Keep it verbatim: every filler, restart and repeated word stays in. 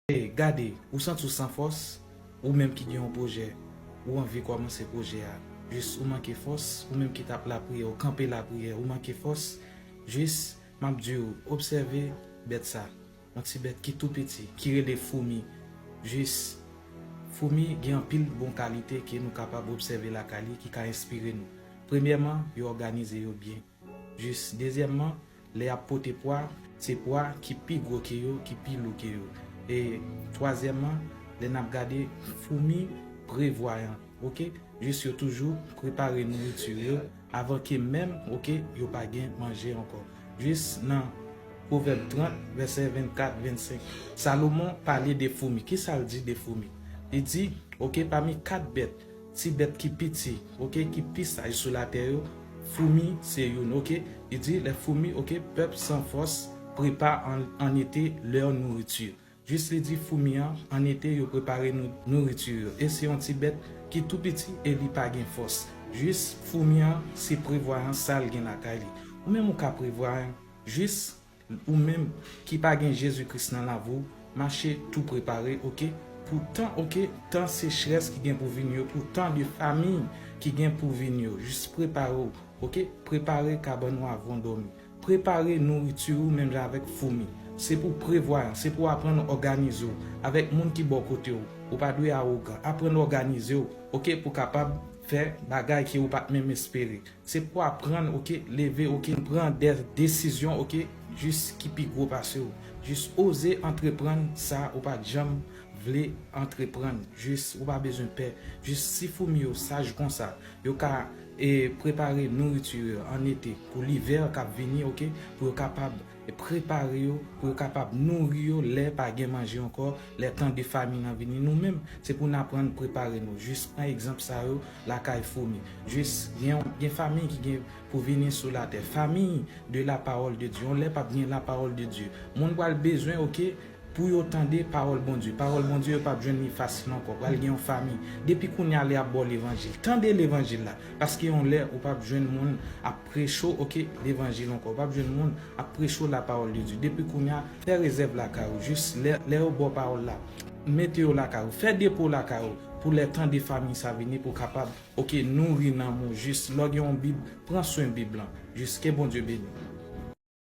Gade, ou santi w san fòs, ou menm ki gen yon pwojè, ou anvi kòmanse pwojè a. Jis ou manke fòs, ou menm ki t ap lapriyè, ou kanpe lapriyè, ou manke fòs. Jis, m ap di w, obsève bèt sa. Yon ti bèt ki tou piti, ki rele foumi. Jis, foumi gen anpil bon kalite ke nou kapab obsève lakay li, ki ka enspire nou. Premyèman, yo òganize yo byen. Jis, dezyèmman, lè y ap pote pwa, se pwa ki pi gwo ke yo, ki pi lou ke yo. E twazyèmman, lè n ap gade, foumi prevwayan, oke? Jis yo toujou prepare nouriti yo avan ke menm, oke, yo pa gen manje ankò. Jis nan Pwovèb trant, vèsè vennkat, vennsenk, Salomon pale de foumi. Kisa l di de foumi? Li di, oke, pami kat bèt, ti bèt ki piti, oke, ki pi saj sou latè yo, foumi se youn, oke? Li di, les fourmis, oke, pèp san fòs, prépare en, en été leur nourriture. Jis li di foumi an, an ete, yo prepare nou, nouriti yo. E se yon ti bèt ki tou piti e li pa gen fòs. Jis foumi an, se prevwayans sa l gen lakay li. Ou menm ou ka prevwayan, jis ou menm ki pa gen Jezi Kris nan lavi w, mache tou prepare, oke? Pou tan, oke, tan sechrès ki gen pou vini yo, pou tan de fami ki gen pou vini yo. Jis prepare w, oke? Prepare kabann ou avan w dòmi. Prepare nouriti ou menm jan avèk foumi. Se pou prevwayan, se pou aprann òganize w avèk moun ki bò kote w. Ou pa dwe awogan. Aprann òganize w, oke, pou kapab fè bagay ke ou pa t menm espere. Se pou aprann, oke, leve, oke, pran de desizyon, oke, jis ki pi gwo pase w. Jis oze antreprann sa ou pa t janm vle antreprann. Jis ou pa bezwen pè. Jis si foumi yo saj konsa, yo ka, e, prepare nouriti yo an ete pou livè k ap vini, oke, pou yo kapab, e, prepare yo, pou yo kapab nouri yo lè pa gen manje ankò, lè tan de famin an vini. Nou menm, se pou n aprann prepare nou. Jis pran egzanp sa yo lakay foumi. Jis gen, gen famin ki gen pou vini sou latè. Famille de la parole de Dieu. Yon lè p ap gen la parole de Dieu. Moun pral bezwen, oke, pou yo tande pawòl Bondye. Pawòl Bondye, yo p ap jwenn li fasil ankò. Pral gen yon fami. Depi kounye a, lè y ap ba w levanjil, tande levanjil la. Paske yon lè, ou p ap jwenn moun ap preche w, oke, levanjil ankò. Ou p ap jwenn moun ap preche w la parole de Dieu. Depi kounye a, fè rezèv lakay ou. Jis lè, lè yo ba w pawòl la, mete yo lakay ou. Fè depo lakay ou pou lè tan de fami sa vini pou w kapab, oke, nouri nanm ou. Jis lè w gen yon Bib, pran swen Bib lan. Jis ke Bondye beni w.